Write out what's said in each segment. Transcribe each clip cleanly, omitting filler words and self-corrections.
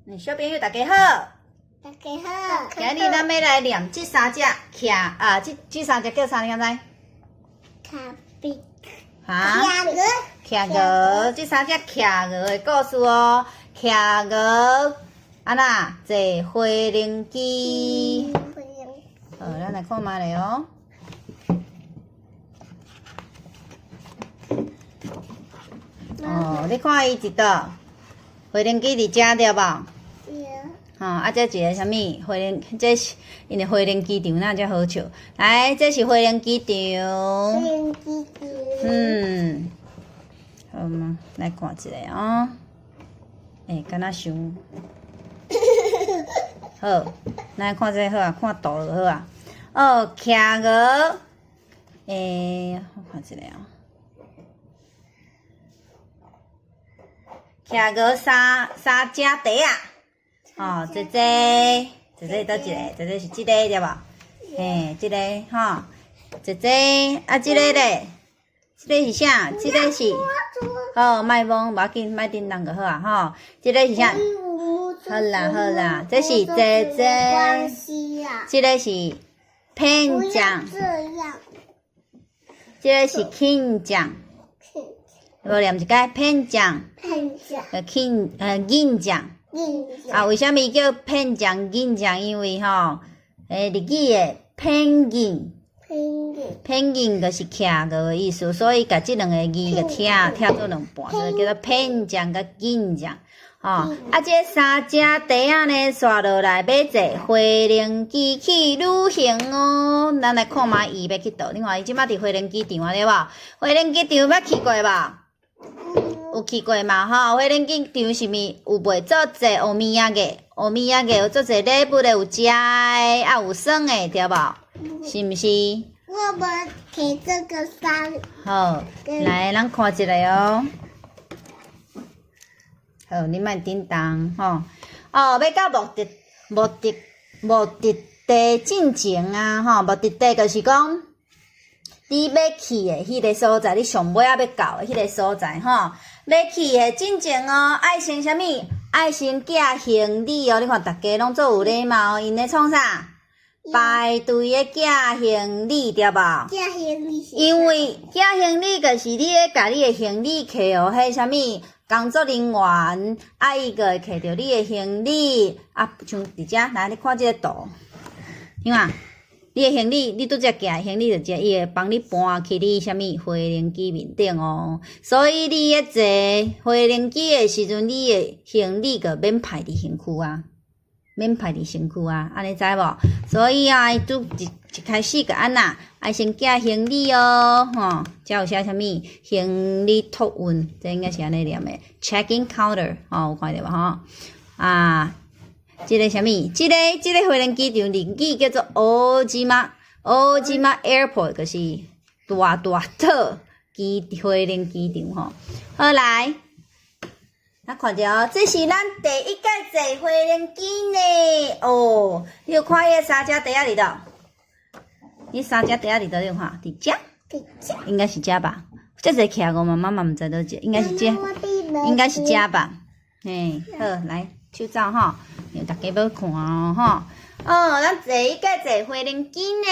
小朋友大家好，大家好。今日咱欲來念這三隻企啊，這三隻叫啥？你敢知？卡比。哈？企鵝。企鵝，這三隻企鵝的故事哦。企鵝按怎坐飛行機？好，咱來看覓咧哦。哦，你看伊佇佗，飛行機佇遮對無？對。吼，啊，這一个啥物？飛行，這是𪜶的飛行機場，哪遮好笑？來，這是飛行機場。飛行機場。好嘛，來看一下哦。欸，敢若傷。好，來看這個好啊，看圖就好啊。哦，企鵝，欸，我看一下哦。企鵝三三隻蹄仔，吼，姐姐，姐姐佗一个？姐姐是這个對無？嘿，這個吼，姐姐，啊，這個咧，這個是啥？這個是，好，莫摸，無要緊，莫叮當就好啊，吼，這個是啥？好啦好啦，這是姐姐，這個是片匠，這個是慶匠。無念一擺片匠，慶銀匠。啊，為啥物叫片匠銀匠？因為吼，日語的ペンギン，ペンギン就是企鵝的意思，所以共這兩個字共拆拆做兩半，所以叫做片匠佮銀匠。吼，啊，這三隻蹄仔呢，紲落來欲坐飛行機去旅行哦。咱來看覓伊欲去佗？你看伊這擺佇飛行機場啊，對無？飛行機場捌去過無？有去過嘛？吼，飛行機場是毋是有賣足濟おみやげ？おみやげ有足濟禮物的，有食的，啊有耍的，對無？是毋是？我們給這個三。好，來，咱看一下哦。好，你莫叮當吼。哦，欲到目的目的目的地進前啊，吼，目的地就是講你欲去的彼个所在，你上尾仔欲到的彼个所在吼，欲去的進前哦，愛先啥物？愛先寄行李哦。你看逐家攏足有禮貌，𪜶咧創啥？排隊咧寄行李對無？寄行李。因為寄行李就是你咧共你的行李摕予彼啥物工作人員，啊，伊閣會摕著你的行李，啊，像佇遮，來你看這个圖，你看。你的行李，你拄才寄的行李佇遮，伊會幫你搬去你啥物飛行機面頂哦。所以你咧坐飛行機的時陣，你的行李就免歹佇身軀啊，免歹佇身軀啊，按呢知無？所以啊，伊拄一一開始就按怎，愛先寄行李哦，吼，遮有寫啥物行李托運，這應該是按呢念的，check in counter，吼，有看著無吼？啊。這个啥物？這个這个飛行機場日語叫做奧島，奧島 Airport，就是大大島機飛行機場吼。好來，咱看著哦，這是咱第一擺坐飛行機呢。哦，你有看彼三隻蹄仔佇佗？彼三隻蹄仔佇佗？你有看？佇遮？佇遮。應該是遮吧？這濟企鵝嘛，媽媽毋知佗一個，應該是遮，應該是遮吧？嘿，好，來。手走吼，因為逐家欲看哦吼。哦，咱第一擺坐飛行機呢，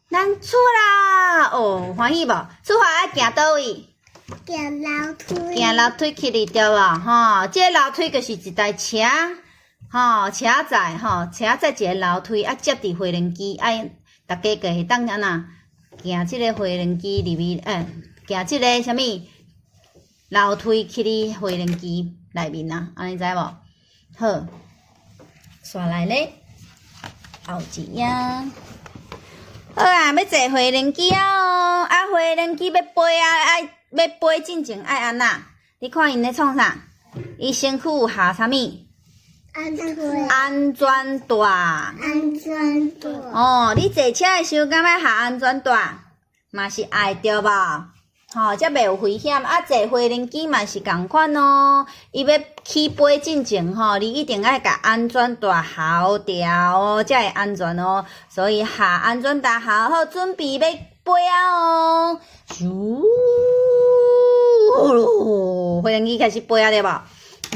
咱出啦！哦，歡喜無？出發愛行佗位？行樓梯。行樓梯去哩對無？吼，這個樓梯就是一台車，吼，車載吼，車載一個樓梯啊，接佇飛行機，愛逐家就會當按怎行這个飛行機入去，欸，行這个啥物樓梯去哩飛行機內面啊，按呢知無？好，紲來咧，後一頁。好啊，欲坐飛行機啊哦！啊，飛行機欲飛啊，愛欲飛進前愛按怎？你看𪜶咧創啥？伊身軀有下啥物？安全。安全帶。安全帶。哦，你坐車的時候敢欲下安全帶？嘛是愛對無？吼，才袂有危險。啊，坐飛行機嘛是仝款哦。伊欲起飛進前吼，你一定愛共安全帶鱟牢哦，才會安全哦。所以下安全帶鱟好，準備欲飛啊哦。咻，飛行機開始飛啊，對無？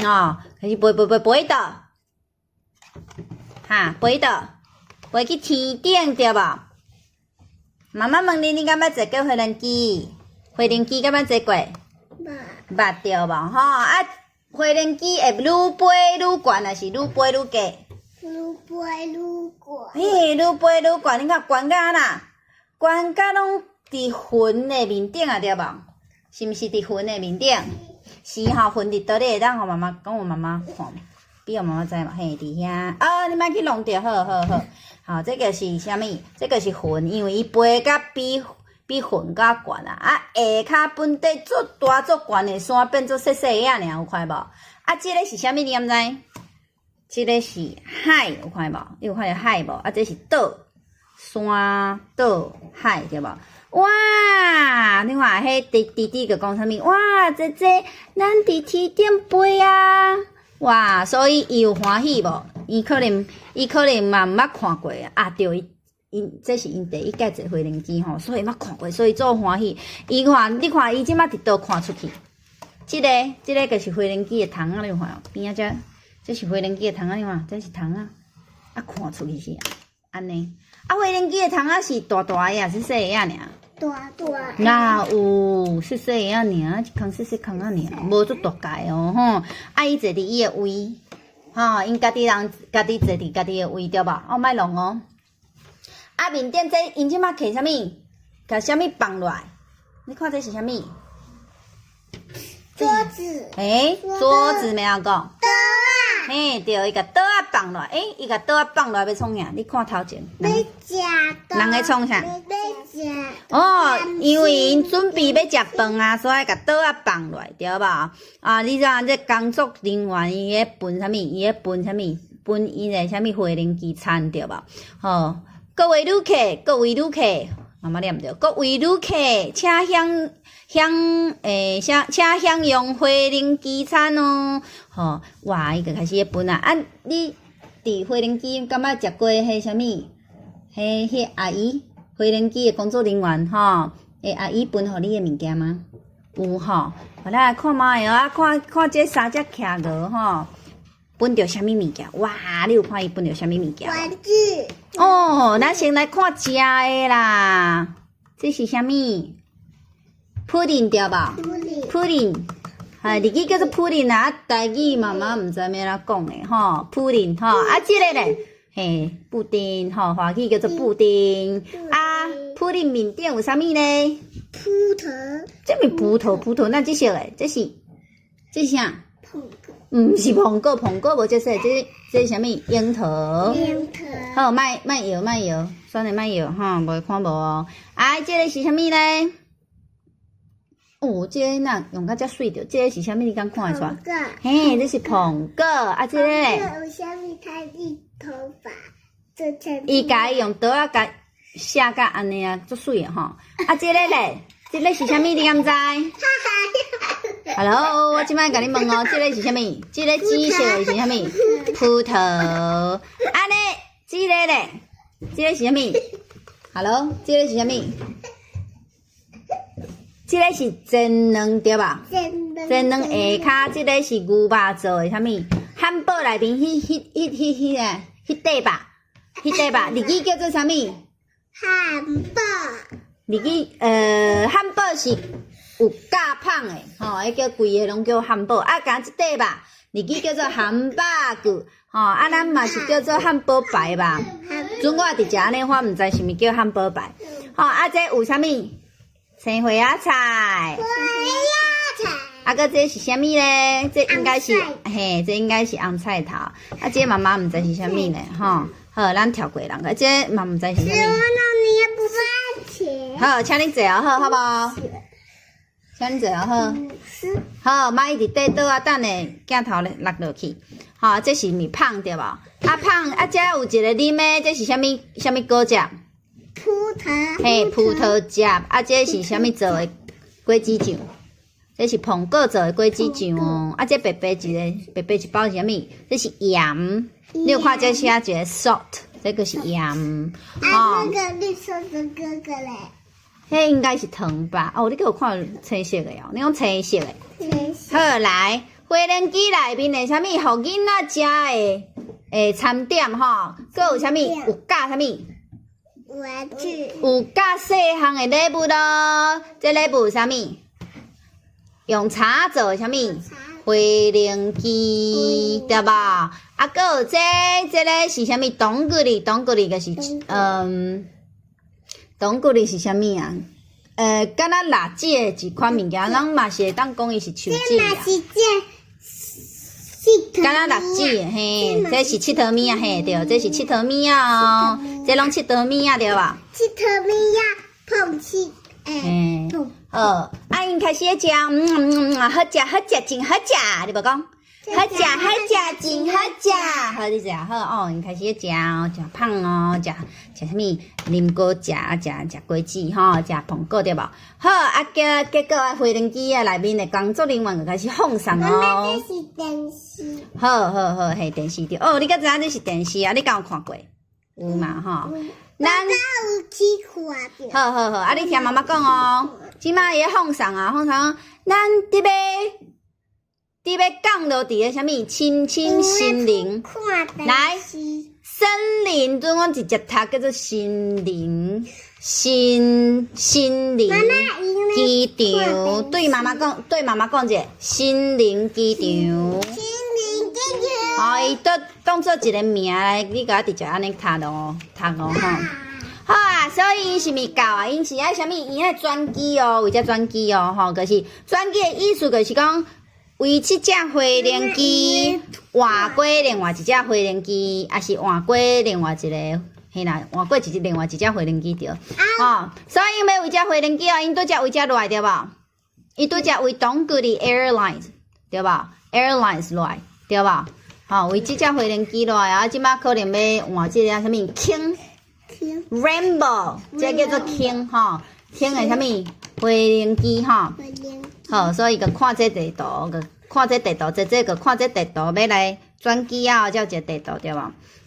哦，開始飛飛飛飛到。哈，飛佗？飛去天頂對無？媽媽問你，你敢捌坐過飛輪機？飛輪機敢捌坐過？無。捌對無？吼啊！飛輪機會愈飛愈懸，抑是愈飛愈低？愈飛愈懸。嘿，愈飛愈懸，你看懸甲按怎？懸甲攏佇雲的面頂啊，對無？是毋是佇雲的面頂？是吼，雲佇佗咧會當予媽媽講，予媽媽看，比予媽媽知無？嘿，佇遐。哦，你莫去弄著，好好好。好，這個是啥物？這個是雲，因為伊飛甲比雲較懸啊！啊，下跤本底足大足懸的山變做細細仔爾，有看無？啊，這个是啥物？你敢知？這个是海，有看無？你有看著海無？啊，這是島，山島海對無？哇！你看，彼弟弟弟就講啥物？哇！姐姐，咱佇天頂飛啊！哇！所以伊有歡喜無？伊可能嘛毋捌看過啊！對，伊𪜶這是𪜶第一擺坐飛輪機吼，所以捌看過，所以足歡喜。伊看，你看伊這馬佇佗看出去？這个就是飛輪機的窗仔，你有看無？邊仔這，這是飛輪機的窗仔，你看，這是窗仔，啊，看出去是按呢。啊，飛輪機的窗仔是大大的，抑是細的仔爾？大大。哪有細細的仔爾，一空細細空仔爾，無足大塊哦吼。啊，伊坐佇伊的位，吼，𪜶家己人家己坐佇家己的位對無？哦，莫弄哦。啊，面頂這𪜶這馬揢啥物？共啥物放落來？你看這是啥物？桌子。欸，桌子欲按怎講？桌仔。嘿，對，伊共桌仔放落來，欸，伊共桌仔放落來欲創啥？你看頭前。欲食。人咧創啥？欲食。哦，因為𪜶準備欲食飯啊，所以共桌仔放落來，對無？啊，你知影這工作人員伊咧分啥物？伊咧分啥物？分伊個啥物飛輪機餐對無？好，各位旅客，各位旅客，媽媽念著，各位旅客，請享享欸，請請享用飛輪機餐哦。吼，哇，伊就開始咧分啊！啊，你佇飛輪機敢捌食過彼啥物？彼彼阿姨，飛輪機的工作人員吼，欸阿姨分予你的物件嗎？有吼，我來看覓哦，啊，看看這三隻企鵝吼，分著啥物物件？哇，你有看伊分著啥物物件？玩具。哦，咱先來看食的啦，這是啥物？pudding 對無？pudding，哈，日語叫做 pudding 啊，台語媽媽毋知欲按怎講的吼，pudding 吼，啊，這个咧，嘿，布丁吼，華語叫做布丁，啊，pudding 面頂有啥物呢？葡萄。這毋是葡萄，葡萄哪這色的？這是，這是啥？蘋果。毋是蘋果，蘋果無這色，這這是啥物？櫻桃。櫻桃。好，莫莫搖莫搖，算了莫搖吼，無看無哦。啊，這个是啥物咧？哦，這个哪用甲遮媠著？這个是啥物？你敢看會出來？嘿，這是蘋果。啊，這个咧？有啥物？他一頭髮做成。伊共伊用刀仔共寫甲按呢啊，足媠的吼。啊，這个咧？這个是啥物？你敢知？Hello，我這擺共你問哦，這个是啥物？這个紫色的是啥物？葡萄。按呢，這个咧？這个是啥物？Hello，這个是啥物？這个是煎卵對吧？煎卵下跤，這个是牛肉做的啥物？漢堡內面彼彼彼彼彼個彼塊肉，彼塊肉，日語叫做啥物？漢堡。日語漢堡是有夾麭的，吼，彼叫規个攏叫漢堡。啊，共這塊肉，日語叫做ハンバーグ，吼，啊，咱嘛是叫做漢堡排吧？陣我佇食按呢，我毋知是毋是叫漢堡排。吼，啊，這有啥物？青花仔菜。花仔菜。啊，閣這是啥物咧？這應該是嘿，這應該是紅菜頭。啊，這媽媽毋知是啥物咧，吼。好，咱跳過人個，這嘛毋知是啥物。好，請你坐哦，好，好無？請你坐哦，好。好，莫一直綴桌仔，等下鏡頭咧落落去。吼，這是毋麭對無？啊麭啊，這有一个啉的，這是啥物？啥物果汁？葡萄。嘿，葡萄汁。啊，這是啥物做的果子醬？這是蘋果做的果子醬哦。啊，這白白一个，白白一包是啥物？這是鹽。你有看這寫一个 salt，這個是鹽。啊，那個綠色的哥哥咧？彼應該是糖吧？哦，你閣有看青色的哦？你講青色的。青色。好，來，飛輪機內面的啥物？予囡仔食的。的餐點吼，閣有啥物？有佮啥物？玩具。有佮細項的禮物咯。這禮物有啥物？用柴做的啥物？飛行機，對無？啊，閣有這這个是啥物？糖果哩，糖果哩就是糖果哩是啥物啊？敢若蠟紙的一款物件，咱嘛是會當講伊是樹脂啊。是這敢若蠟紙的嘿，這是𨑨迌物仔嘿，對，這是𨑨迌物仔哦，這攏𨑨迌物仔對吧？𨑨迌物仔碰起，嘿，好，啊，𪜶開始咧食，好食好食，真好食，你無講？好食好食，真好食，好你食好哦，𪜶開始咧食哦，食芳哦，食食啥物？啉果食食食果子吼，食蘋果對無？好，啊結結果啊，飛行機啊內面的工作人員就開始放送哦。這是電視。好好好，係電視對。哦，你敢知影這是電視啊？你敢有看過？有嘛吼？咱有去看著。好好好，啊你聽媽媽講哦。這擺伊咧放送啊，放送，咱佇欲佇欲降落佇个啥物深深森林。來，森林，陣阮直接讀叫做森林，森森林機場。對媽媽講，對媽媽講者，森林機場。森林機場。哦，伊當當做一个名來，你共我直接按呢讀咯，讀咯吼。好啊，所以𪜶是毋是到啊？𪜶是愛啥物？𪜶愛轉機哦，為這轉機哦，吼，就是轉機的意思，就是講為這隻飛行機換過另外一隻飛行機，抑是換過另外一个，嘿啦，換過一隻另外一隻飛行機對。吼，所以𪜶欲為這飛行機哦，𪜶拄才為這落來對無？伊拄才為 Donguri Airlines 對無？Airlines 落來對無？吼，為這隻飛行機落來啊，這擺可能欲換這個啥物 King Rainbow，這叫做 King 吼，King 的啥物飛行機吼。好，所以就看這地圖，就看這地圖，這這就看這地圖，欲來轉機啊，才有一个地圖對無？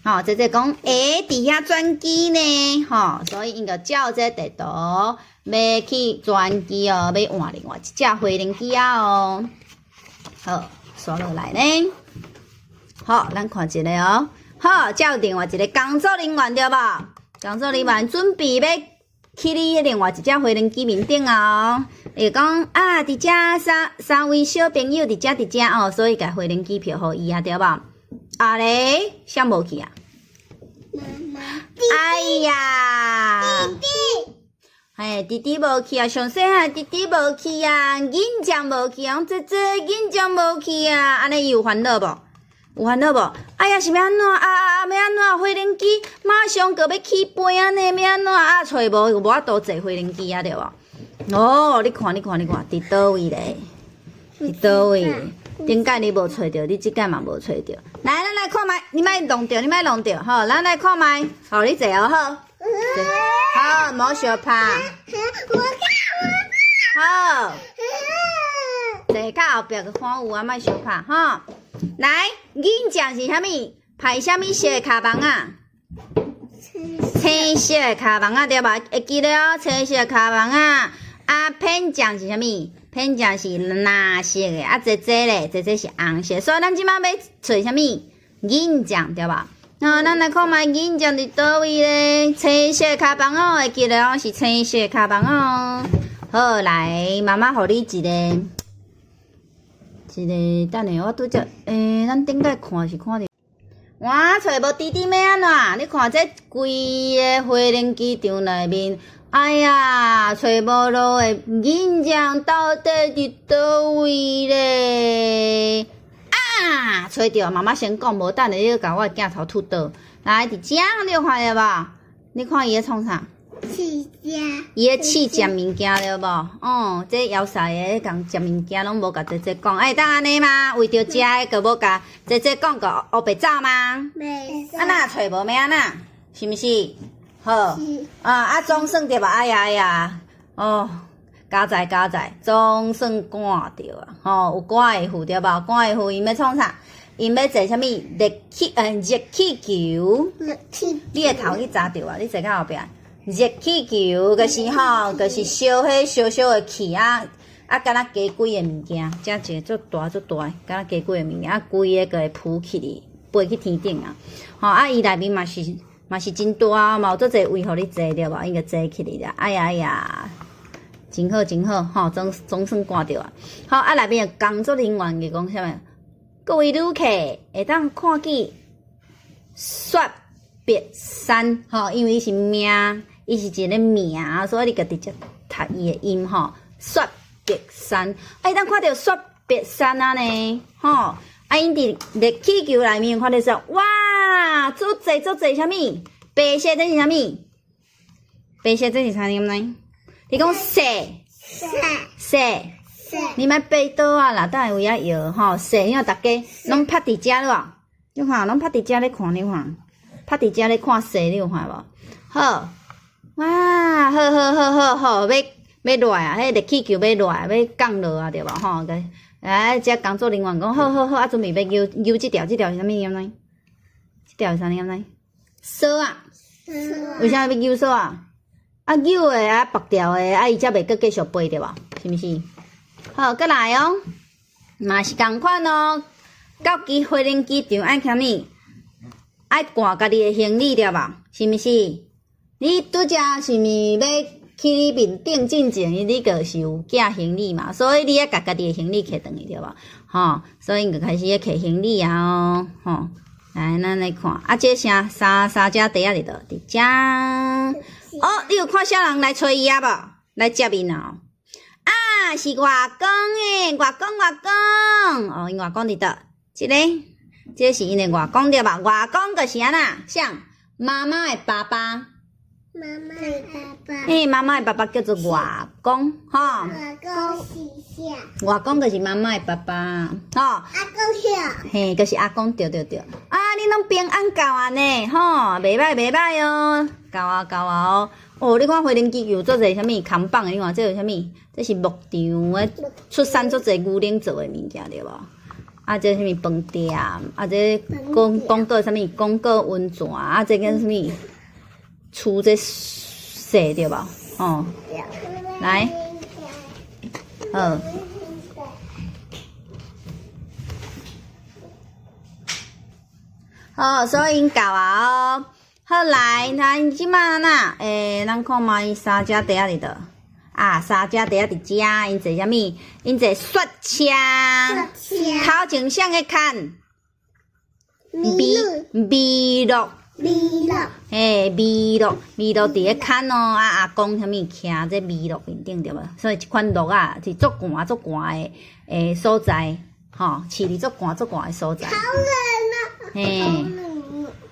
吼，這這講會佇遐轉機呢，吼，所以𪜶就照這地圖欲去轉機哦，欲換另外一隻飛行機啊哦。好，刷落來呢。好，咱看一个哦。好，才有另外一个工作人員對無？工作人員準備欲去你另外一隻飛行機面頂啊哦。會講啊，佇遮三三位小朋友佇遮佇遮哦，所以共飛行機票予伊啊，對無？啊咧，誰無去啊？媽媽。哎呀！弟弟。嘿，弟弟無去啊，上細漢弟弟無去啊，銀匠無去啊，這這銀匠無去啊，按呢伊有煩惱無？有煩惱無？哎呀，是欲按怎啊啊啊！欲按怎？飛行機馬上閣欲起飛啊呢？欲按怎啊？揣無無法度坐飛行機啊，對無？哦，你看，你看，你看，佇佗位咧？佇佗位？頂擺你無揣著，你這擺嘛無揣著。來，咱來看覓，你莫弄著，你莫弄著，好，咱來看覓。好，你坐哦，好。好，莫相拍。我看好。坐較後壁閣看有啊，莫相拍吼。來，銀匠是啥物？排啥物色的跤網仔？青色的跤網仔對吧？會記得哦，青色的跤網仔。啊，片匠是啥物？片匠是藍色的，啊，這這咧，這這是紅色。所以咱這擺欲揣啥物？銀匠對吧？啊，咱來看覓銀匠佇佗位咧？青色跤網哦，會記得哦，是青色跤網哦。好，來，媽媽予你一個，一個，等下我拄則，咱頂擺看是看著。哇，揣無弟弟欲按怎？你看這規个飛行機場內面，哎呀，揣無路的銀匠到底佇佗位咧？啊，揣著，媽媽先講，無等下你共我的鏡頭吐倒。來，佇遮你有看著無？你看伊咧創啥？試食。伊咧試食物件對無？哦，這枵屎的，共食物件攏無共姐姐講，會當按呢嗎？為著食的，閣無共姐姐講，閣烏白走嗎？袂使。啊若揣無欲按怎？是毋是？好。是。啊啊，總算對吧？哎呀哎呀，哦，佳哉佳哉，總算趕著啊！吼，有趕會赴對無？趕會赴，𪜶欲創啥？𪜶欲坐啥物？熱氣球。熱氣。你的頭去砸著啊！你坐較後壁。熱氣球就是吼，就是燒彼燒燒的氣啊啊，敢若雞胿的物件，遮一个足大足大，敢若雞胿的物件，啊，規个閣會浮起去，飛去天頂啊！吼啊，伊內面嘛是真大，嘛有足濟位予你坐對無？伊就坐起來啦。哎呀哎呀，真好真好，吼，總算看著啊！好啊，內面的工作人員就講啥物？各位旅客會當看見雪碧山，吼，因為伊是名，伊是一个名，所以你就直接讀伊的音吼，雪碧山，啊，會當看著雪碧山啊呢，吼，啊，𪜶佇熱氣球內面看著說，哇，足濟足濟啥物？白色這是啥物？白色這是啥物呢？你講雪雪，你莫爬桌仔啦，等下有影搖吼。雪，因為逐家攏趴佇遮了，你看攏趴佇遮咧看，你看，趴佇遮咧看雪，你有看無？好，哇，好好好好好，欲欲落來啊！彼熱氣球欲落來，欲降落啊，對無吼？來，遮工作人員講，好好好，啊，準備欲揪揪這條，這條是啥物呢？這條是啥物呢？索仔。為啥欲揪索仔？啊，揪的啊，縛掉的啊，伊才袂閣繼續飛對無？是毋是？好，閣來哦，嘛是仝款哦。到機飛行機場愛啥物？愛掛家己的行李對無？是毋是？你拄才是毋是欲去你面頂進前，你就是有寄行李嘛？所以你愛共家己的行李提轉去對無？吼，所以𪜶就開始咧提行李啊哦，吼。來，咱來看，啊，這啥三三隻袋仔佇佗？佇遮。哦，你有看啥人來揣伊啊無？來接𪜶啊？啊，是外公的，外公外公。哦，𪜶外公佇佗？這个，這個是𪜶的外公對吧？外公就是按怎？啥？媽媽的爸爸。媽媽的爸爸。嘿，媽媽的爸爸叫做外公，吼。外公是啥？外公就是媽媽的爸爸，吼。阿公曉。嘿，就是阿公，對對對。啊，恁攏平安到啊呢，吼，袂䆀袂䆀哦，到啊到啊哦。哦，你看飛行機有足濟啥物扛棒的，你看這有啥物？這是牧場的出產足濟牛奶做的物件對無？啊，這啥物飯店？啊，這講講過啥物？講過溫泉啊，這叫啥物？厝這雪對無？哦，來，好。好，所以𪜶到啊哦。好來，咱這馬呐，欸，咱看覓三隻袋仔佇佗？啊，三隻袋仔佇遮，𪜶坐啥物？𪜶坐雪車。雪車。頭前誰咧牽？麋麋鹿。麋鹿。嘿，麋鹿，麋鹿佇咧牽哦，啊，阿公啥物騎這麋鹿面頂對無？所以這款鹿仔是足寒足寒的的所在，吼，飼佇足寒足寒的所在。好冷啊！嘿，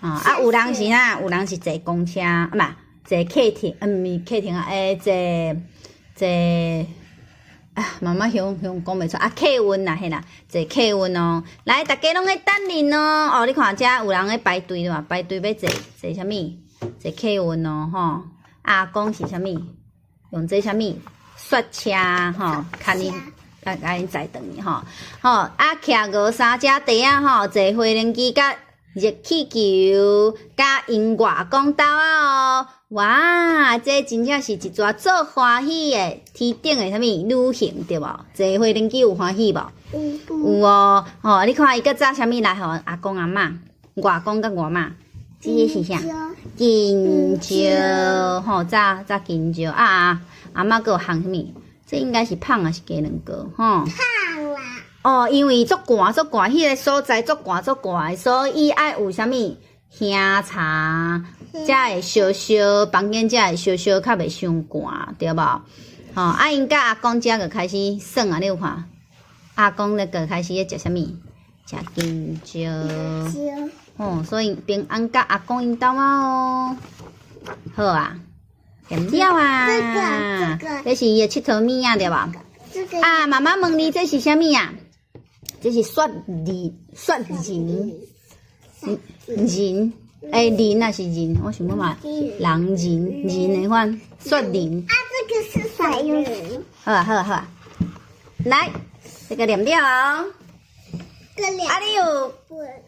啊，有人是啥？有人是坐公車，啊，毋坐客廳，毋是客廳啊，欸，坐坐啊，媽媽雄雄講袂出啊，客運啦，嘿啦，坐客運哦。來，逐家攏咧等恁哦。哦，你看遮有人咧排隊對無？排隊欲坐坐啥物？坐客運哦，吼。阿公是啥物？用這啥物？雪車吼，牽𪜶，共𪜶載轉去吼。吼，啊，騎鵝三隻袋仔吼，坐飛行機佮熱氣球，佮𪜶外公兜仔哦。哇，這真正是一逝足歡喜的天頂的啥物旅行對無？坐飛行機有歡喜無？有哦，吼，你看伊閣紮啥物來予阿公阿嬤、外公佮外嬤？這個是啥？香蕉，吼，紮紮香蕉啊！阿嬤閣有烘啥物？這應該是麭還是雞卵糕？吼。麭啦。哦，因為足寒足寒，彼個所在足寒足寒的，所以愛有啥物香茶，才會燒燒，房間才會燒燒，較袂傷寒，對無？吼，啊，𪜶佮阿公遮就開始耍啊，你有看？阿公咧就開始咧食啥物？食香蕉。哦，所以平安佮阿公𪜶兜仔哦。好啊，念了啊。這個這個。這是伊的𨑨迌物仔對無？這個。啊，媽媽問你，這是啥物啊？這是雪人，雪人，人，欸，人抑是人？我想欲問，人人人的款雪人。啊，這個是雪人。好啊，好啊，好啊。來，這個念了哦。啊，你有？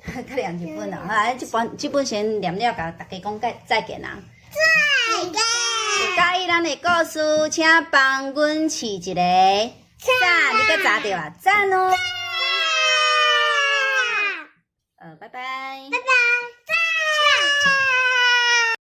閣念一本哦，好啊，這本這本先念了，共大家講再再見啊。再見。喜歡咱的故事，請幫阮飼一个讚，你閣讚著啊？讚哦。好，拜拜。拜拜。